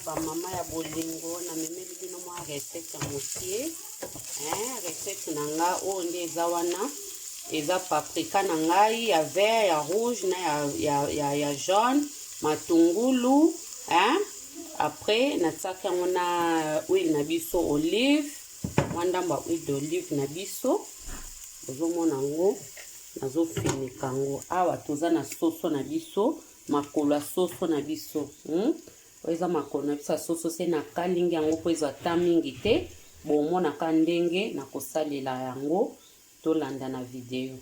Bamama ya bolingo, namemeli bino mwa recette ya mokie. Recette na nga oyo nde eza wana, eza paprika na ngai ya vert, ya rouge na ya jaune, matungulu, hein? Après natiaki yango na huile na biso olive, mwa ndambo ya huile d'olive na biso. Bozomona yango, nazofinika yango. Awa toza na soso na biso, makolo ya soso na biso. Oyo eza makolo na biso ya soso, se nakalingi yango mpo ezwa ta mingi te. Bomonaka ndenge nakosalela yango, tolanda na video.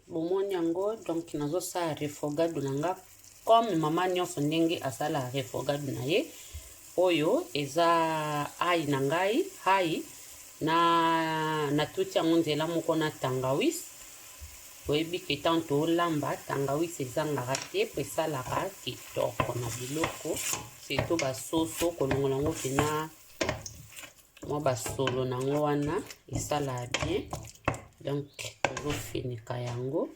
Bomoni yango, donc nazosala refogado na nga comme mama nyonso ndenge asala refogado na ye. Oyo eza ai na ngai, ai na natuti yango nzela moko na tangawisi. Oyebi ke tanto olamba tangawisi ezangaka te po esalaka kitoko na biloko, surtout basoso, kolongola yango mpena mwa basolo nango wana esalaka bien. Donc tozofinika yango,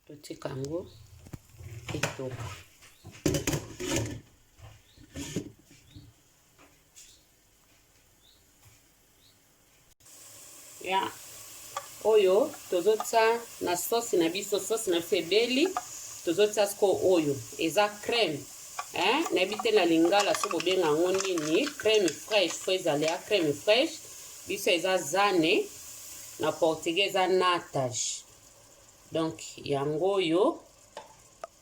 totika yango etoka. Ya oyo tozotia na sauce na biso, sauce na biso ebeli, tozotia siko oyo eza crème, hein? Nayebi te na lingala so bobenga yango nini, crème fraîche, fo ezala ya crème fraîche. Biso eza zane, na portugais eza natage. Donc yango oyo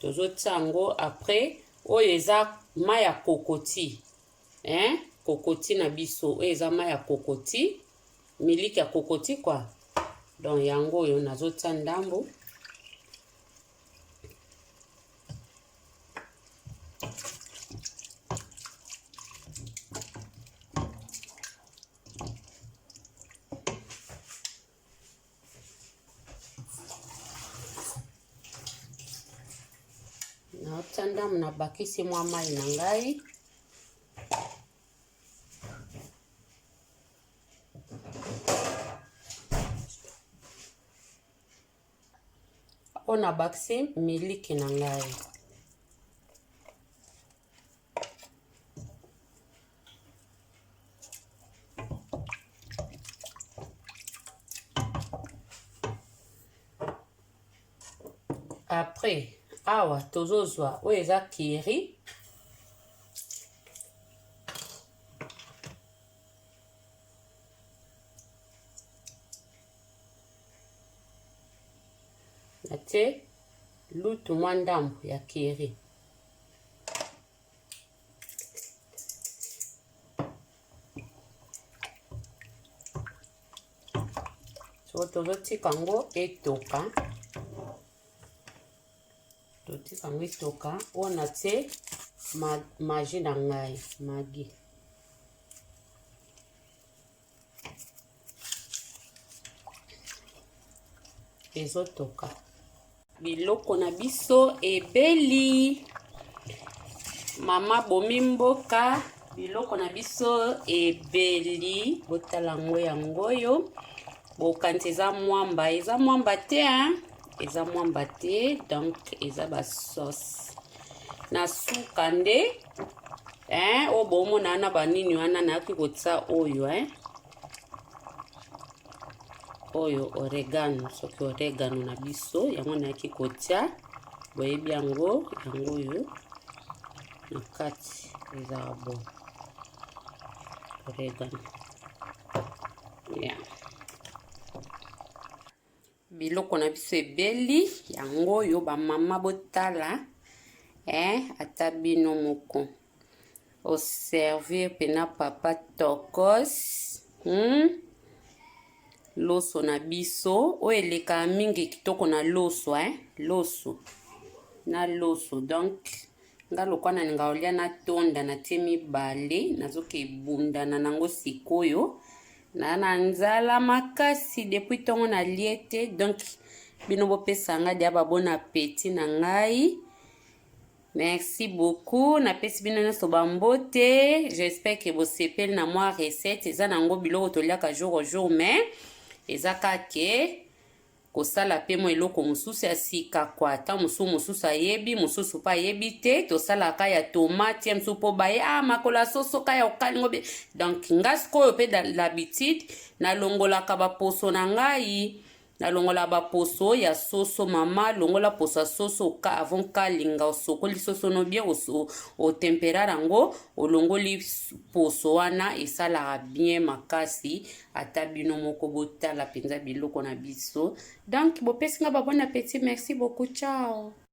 tozotia yango. Après oyo eza mai ya kokoti, hein? Kokoti na biso oyo eza mai ya kokoti, miliki ya kokoti quoi. Donc yango oyo nazotia ndambo. Naotia ndambo, nabakisi mwa mai na ngai. Oyo nabakisi miliki na ngai. Après awa tozozwa oyo eza kiri, natie lutu mwa ndambo ya kiri. So tozotika yango etoka, totika yango etoka. Oyo natie magi na ngai, magi ezotoka. Biloko na biso ebeli, mama bomi mboka, biloko na biso ebeli. Botala yango, yango oyo bokanisi eza mwamba, eza mwamba te, hein? Eza mwamba te, donc eza ba sauce na suka nde, hein? Oyo bomona wana banini wana nayaki kotia oyo, hein? Oyo oregano, soki oregano na biso yango nayaki kotia, boyebi yango, yango oyo na kati ezala bon oregano. Yeah. Biloko na biso ebeli, yango oyo bamama botala, ata bino moko oservir pena papa tokos. Loso na biso oyo elekaka mingi kitoko na loso, hein? Loso na loso. Donc nga lokwa na ninga olia na tonda, natie mibale, nazoki ebundana nango sikoyo na nzala makasi depuis ntongo nalie te. Donc bino bopesa nga dia ba bon appétit na ngai. Merci beaucoup, napesi bino nyonso bambote. J'espère que bosepeli na mwa recette. Eza nango biloko toliaka jour au jour, mais eza kake. Kosala mpe mwa eloko mosusu ya sika kwa, ata mosusu mosusu ayebi, mosusu mpe ayebi te. Tosalaka ya tomate ya mosusu mpo baye makolo ya soso ka ya kokalingo be. Donc nga sikoyo mpe l'habitude, nalongolaka baposo na ngai, nalongola baposo ya soso. Mama, longola poso ya soso ka avant kalinga. Osokoli soso no bien, otempérer yango, olongoli poso wana, esalaka bien makasi. Ata bino moko botala mpenza biloko na biso. Donc bopesi nga ba bon appétit. Merci beaucoup, ciao.